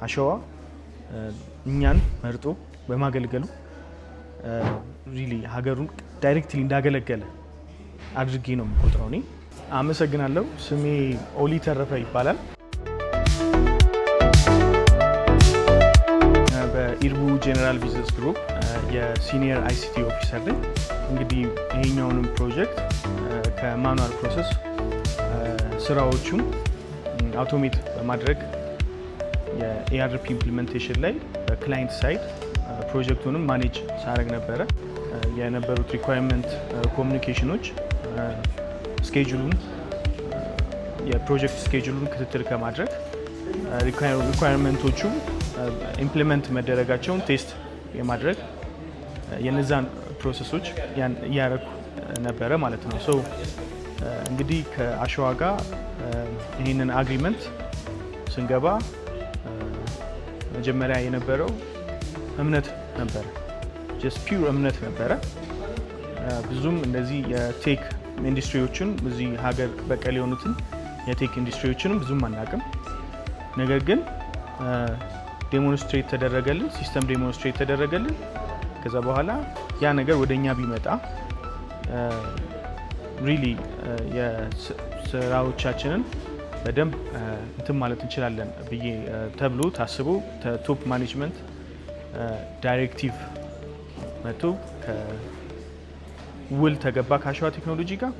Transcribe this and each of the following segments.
አሸዋ እኛን መርጦ በማገልገሉ really ሀገሩን directly እንዳገለገለ አድርጌ ነው የምቆጥረው እኔ። አመሰግናለሁ። ስሜ ኦሊ ተረፈ ይባላል። በኢርቡ ጄኔራል ቢዝነስ ግሩፕ የ senior ICT officer ነኝ። እንግዲህ ይሄኛውንም ፕሮጀክት ከ manual process ስራዎቹን automate በማድረግ የ ERP implementation ላይ በ client side ፕሮጀክቱንም manage ሳደርግ ነበረ። የነበሩት requirement communication ኖች፣ schedule ኡን፣ የፕሮጀክት schedule ኡን ክትትል ከማድረግ፣ requirement ኦቹ implement መደረጋቸውን test የማድረግ የነዛን process ኦች እያረኩ ነበረ ማለት ነው። So እንግዲህ ከአሸዋ ጋር ይህንን agreement ስንገባ መጀመሪያ የነበረው እምነት ነበረ። Just pure እምነት ነበረ። ብዙም እንደዚህ የ tech ኢንዱስትሪዎችን፣ እዚህ ሀገር በቀል የሆኑትን የ tech ኢንዱስትሪዎችንም ብዙም አናውቅም። ነገር ግን demonstrate ተደረገልን፣ system demonstrate ተደረገልን። ከዛ በኋላ ያ ነገር ወደ እኛ ቢመጣ really የስራዎቻችንን በደንብ እንትን ማለት እንችላለን ብዬ ተብሎ ታስቦ top management directive መጥቶ ውል ተገባ ከአሸዋ ቴክኖሎጂ ጋር።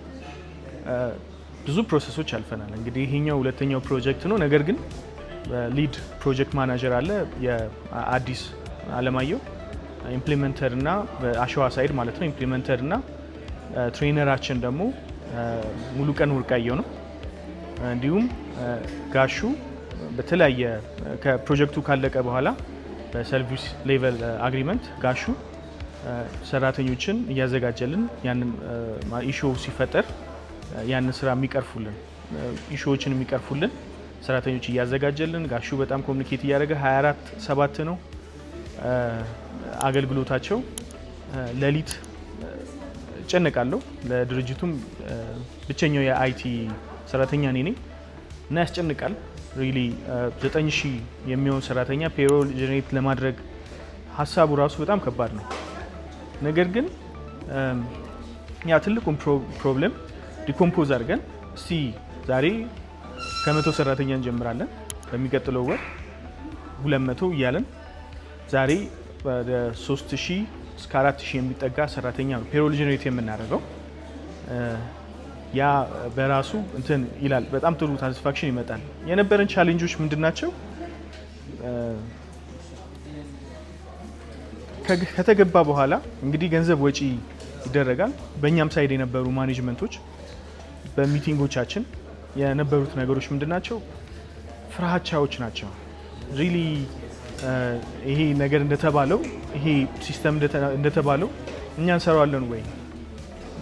ብዙ process ኦች አልፈናል። እንግዲህ ይሄኛው ሁለተኛው ፕሮጀክት ነው። ነገር ግን lead project manager አለ፣ የአዲስ አለማየሁ፣ implementer እና በአሸዋ side ማለት ነው። Implementer እና trainer ኣችን ደግሞ ሙሉቀን ወርቃየው ነው። እንዲሁም ጋሹ በተለያየ ከፕሮጀክቱ ካለቀ በኋላ በ service level agreement ጋሹ ሰራተኞችን እያዘጋጀልን፣ ያንን issue ሲፈጠር ያንን ስራ የሚቀርፉልን፣ issue ዎችን የሚቀርፉልን ሰራተኞች እያዘጋጀልን፣ ጋሹ በጣም communicate እያደረገ 24/7 ነው አገልግሎታቸው። ሌሊት እጨነቃለሁ። ለድርጅቱም ብቸኛው የ IT ሰራተኛ እኔ ነኝ እና ያስጨንቃል። Really 9000 የሚሆን ሰራተኛ payroll generate ለማድረግ ሀሳቡ ራሱ በጣም ከባድ ነው። ነገር ግን ያ ትልቁን problem decompose አድርገን እስቲ ዛሬ ከ100 ሰራተኛ እንጀምራለን፣ በሚቀጥለው ወር 200 እያለን ዛሬ ወደ 3000 እስከ 4000 የሚጠጋ ሰራተኛ ነው payroll generate የምናደርገው። ያ በራሱ እንትን ይላል። በጣም ጥሩ satisfaction ይመጣል። የነበረን challenge ኦች ምንድን ናቸው? ከተገባ በኋላ እንግዲህ ገንዘብ ወጪ ይደረጋል። በእኛም side የነበሩ management ኦች በ meeting ኦቻችን የነበሩት ነገሮች ምንድን ናቸው? ፍርሃቻዎች ናቸው። Really ይሄ ነገር እንደተባለው፣ ይሄ system እንደተባለው እኛ እንሰራዋለን ወይ?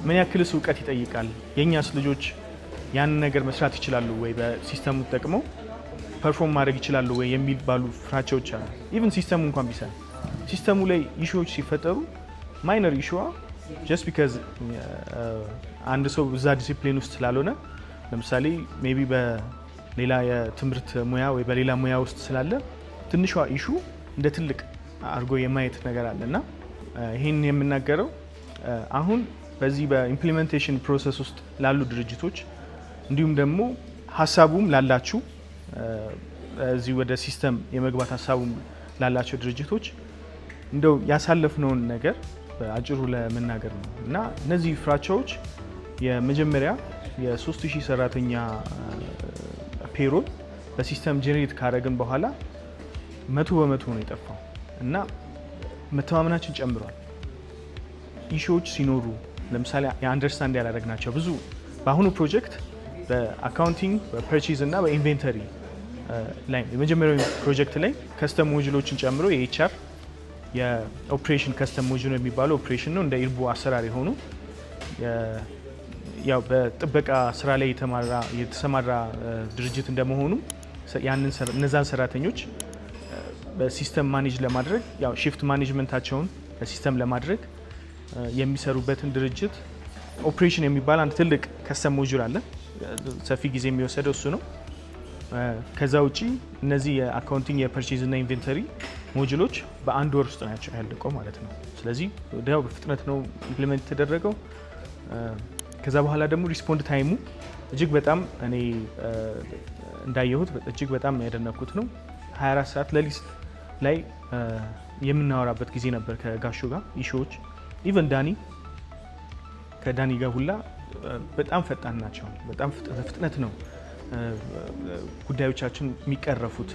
ምን ያክልስ እውቀት ይጠይቃል? የእኛስ ልጆች ያንን ነገር መስራት ይችላሉ ወይ? በ system ኡ ተጠቅመው perform ማድረግ ይችላሉ ወይ የሚባሉ ፍራቻዎች አሉ። Even system ኡ እንኳን ቢሰራ system ኡ ላይ issue ዎች ሲፈጠሩ minor issue ዋ just because አንድ ሰው እዛ ዲሲፕሊን ውስጥ ስላልሆነ፣ ለምሳሌ maybe በሌላ የትምህርት ሙያ ወይ በሌላ ሙያ ውስጥ ስላለ፣ ትንሿ issue እንደ ትልቅ አድርጎ የማየት ነገር አለ። እና ይህን የምናገረው አሁን በዚህ በ implementation process ውስጥ ላሉ ድርጅቶች፣ እንዲሁም ደግሞ ሀሳቡም ላላችሁ፣ እዚህ ወደ system የመግባት ሀሳቡም ላላቸው ድርጅቶች እንደው ያሳለፍነውን ነገር በአጭሩ ለመናገር ነው። እና እነዚህ ፍራቻዎች የመጀመሪያ የ3000 ሰራተኛ payroll በ system generate ካደረግን በኋላ 100% ነው የጠፋው እና መተማመናችን ጨምሯል። Issue ዎች ሲኖሩ ለምሳሌ የ understand ያላደረግናቸው ብዙ፣ በአሁኑ ፕሮጀክት በ accounting፣ በ purchase እና በ inventory ላይ፣ የመጀመሪያው ፕሮጀክት ላይ custom module ኦችን ጨምሮ የ HR፣ የ operation custom module የሚባለው ኦፕሬሽን ነው። እንደ ኢርቡ አሰራር የሆኑ ያው በጥበቃ ስራ ላይ የተሰማራ ድርጅት እንደመሆኑ ያንን እነዛን ሰራተኞች በ system manage ለማድረግ፣ ያው shift management ኣቸውን በ system ለማድረግ የሚሰሩበትን ድርጅት ኦፕሬሽን የሚባል አንድ ትልቅ custom module አለ። ሰፊ ጊዜ የሚወሰደው እሱ ነው። ከዛ ውጪ እነዚህ የ accounting፣ የ purchase እና inventory module ኦች በአንድ ወር ውስጥ ናቸው ያለቀው ማለት ነው። ስለዚህ ወዲያው በፍጥነት ነው implement የተደረገው። ከዛ በኋላ ደግሞ respond time ኡ እጅግ በጣም እኔ እንዳየሁት እጅግ በጣም ያደነኩት ነው። 24 ሰዓት ለሊት ላይ የምናወራበት ጊዜ ነበር ከጋሹ ጋር issue ዎች፣ even ዳኒ፣ ከዳኒ ጋር ሁላ በጣም ፈጣን ናቸው። በጣም በፍጥነት ነው ጉዳዮቻችን የሚቀረፉት።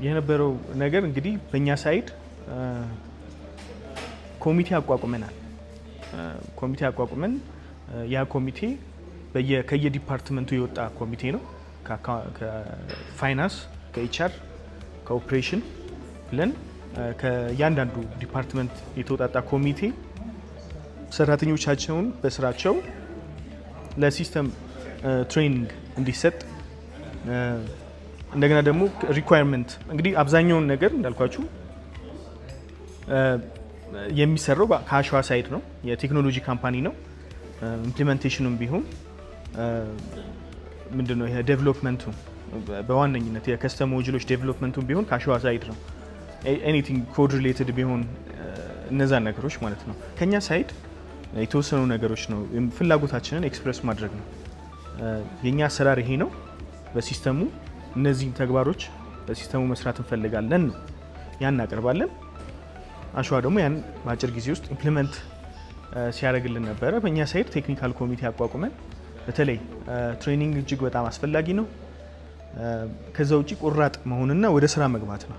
የነበረው ነገር እንግዲህ በእኛ side ኮሚቴ አቋቁመናል። ኮሚቴ አቋቁመን ያ ኮሚቴ ከየ department ኡ የወጣ ኮሚቴ ነው። ከ finance፣ ከ HR፣ ከ ኦፕሬሽን ብለን ከእያንዳንዱ department የተውጣጣ ኮሚቴ ሰራተኞቻቸውን በስራቸው ለ system training እንዲሰጥ፣ እንደገና ደግሞ requirement፣ እንግዲህ አብዛኛውን ነገር እንዳልኳችሁ የሚሰራው ከአሸዋ side ነው። የቴክኖሎጂ company ነው። Implementation ኑም ቢሆን ምንድነው ይሄ development ኡ፣ በዋነኝነት የ custom module ኦች development ኡ ቢሆን ከአሸዋ side ነው። Anything code related ቢሆን እነዛን ነገሮች ማለት ነው። ከኛ side የተወሰኑ ነገሮች ነው፣ ፍላጎታችንን express ማድረግ ነው። የእኛ አሰራር ይሄ ነው። በ system ኡ እነዚህን ተግባሮች በ system ኡ መስራት እንፈልጋለን ነው። ያን እናቀርባለን። አሸዋ ደግሞ ያን በአጭር ጊዜ ውስጥ implement ሲያደርግልን ነበረ። በእኛ side technical ኮሚቴ አቋቁመን በተለይ training እጅግ በጣም አስፈላጊ ነው። ከዛ ውጭ ቆራጥ መሆንና ወደ ስራ መግባት ነው።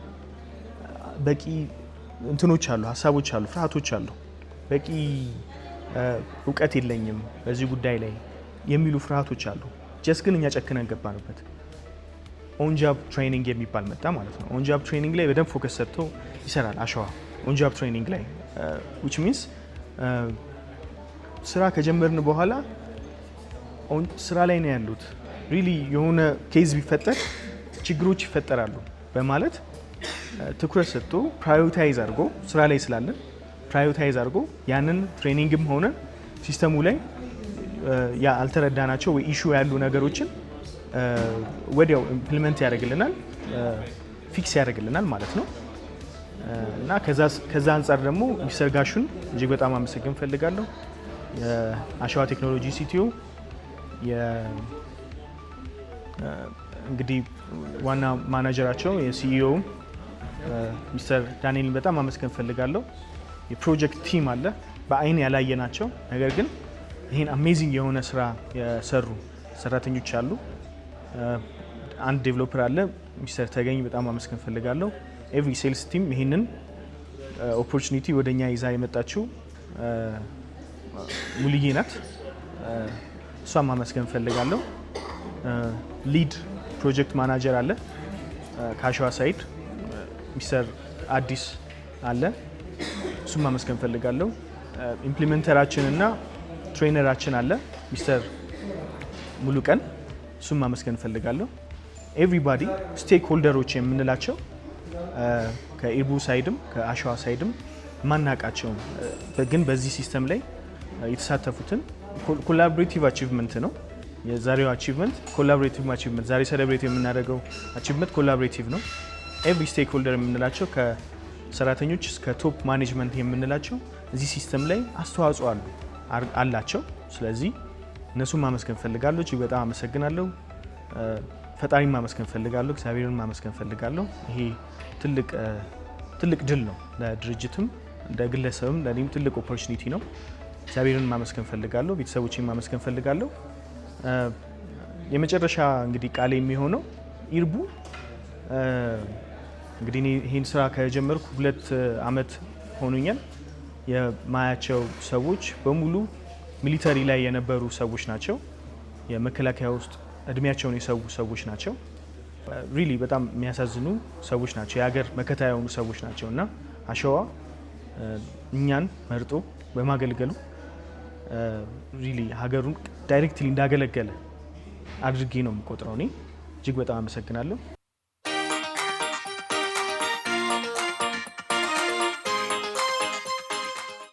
በቂ እንትኖች አሉ፣ ሀሳቦች አሉ፣ ፍርሃቶች አሉ። በቂ እውቀት የለኝም በዚህ ጉዳይ ላይ የሚሉ ፍርሃቶች አሉ። Just ግን እኛ ጨክነን ገባንበት። On job training የሚባል መጣ ማለት ነው። On job training ላይ በደንብ focus ሰጥቶ ይሰራል አሸዋ on job training ላይ፣ which means ስራ ከጀመርን በኋላ ስራ ላይ ነው ያሉት፣ really የሆነ case ቢፈጠር ችግሮች ይፈጠራሉ በማለት ትኩረት ሰጥቶ prioritize አድርጎ፣ ስራ ላይ ስላለን prioritize አድርጎ ያንን training ም ሆነ system ኡ ላይ ያልተረዳናቸው ወይ issue ያሉ ነገሮችን ወዲያው implement ያደርግልናል፣ fix ያደርግልናል ማለት ነው። እና ከዛ አንጻር ደግሞ ሚስተር ጋሹን እጅግ በጣም አመሰግን ፈልጋለሁ። የአሸዋ ቴክኖሎጂ CTO፣ እንግዲህ ዋና manager ኣቸው የ CEO ሚስተር ዳንኤልን በጣም ማመስገን ፈልጋለሁ። የ project team አለ፣ በአይን ያላየናቸው ነገር ግን ይህን amazing የሆነ ስራ የሰሩ ሰራተኞች አሉ። አንድ developer አለ፣ ሚስተር ተገኝ፣ በጣም ማመስገን ፈልጋለሁ። Every sales team፣ ይህንን opportunity ወደ እኛ ይዛ የመጣችው ሙልዬ ናት። እሷን ማመስገን ፈልጋለሁ። Lead project manager አለ ከአሸዋ side፣ ሚስተር አዲስ አለ። እሱም ማመስገን ፈልጋለሁ። Implementer ኣችን እና trainer ኣችን አለ፣ ሚስተር ሙሉቀን፣ እሱም ማመስገን ፈልጋለሁ። Everybody stakeholder ኦች የምንላቸው ከኢርቡ side ም ከአሸዋ side ም ማናቃቸውም ግን በዚህ system ላይ የተሳተፉትን collaborative achievement ነው። የዛሬው achievement collaborative achievement፣ ዛሬ celebrate የምናደርገው achievement collaborative ነው። Every stakeholder የምንላቸው ከሰራተኞች እስከ top management የምንላቸው እዚህ system ላይ አስተዋጽኦ አላቸው። ስለዚህ እነሱን ማመስገን ፈልጋለሁ። እጅግ በጣም አመሰግናለሁ። ፈጣሪን ማመስገን ፈልጋለሁ። እግዚአብሔርን ማመስገን ፈልጋለሁ። ይሄ ትልቅ ትልቅ ድል ነው ለድርጅትም እንደ ግለሰብም ለእኔም ትልቅ opportunity ነው። እግዚአብሔርን ማመስገን ፈልጋለሁ። ቤተሰቦችን ማመስገን ፈልጋለሁ። የመጨረሻ እንግዲህ ቃሌ የሚሆነው ኢርቡ፣ እንግዲህ እኔ ይህን ስራ ከጀመርኩ 2 አመት ሆኖኛል። የማያቸው ሰዎች በሙሉ military ላይ የነበሩ ሰዎች ናቸው። የመከላከያ ውስጥ እድሜያቸውን የሰዉ ሰዎች ናቸው። Really በጣም የሚያሳዝኑ ሰዎች ናቸው። የሀገር መከታ የሆኑ ሰዎች ናቸው እና አሸዋ እኛን መርጦ በማገልገሉ really ሀገሩን directly እንዳገለገለ አድርጌ ነው የምቆጥረው። እኔ እጅግ በጣም አመሰግናለሁ።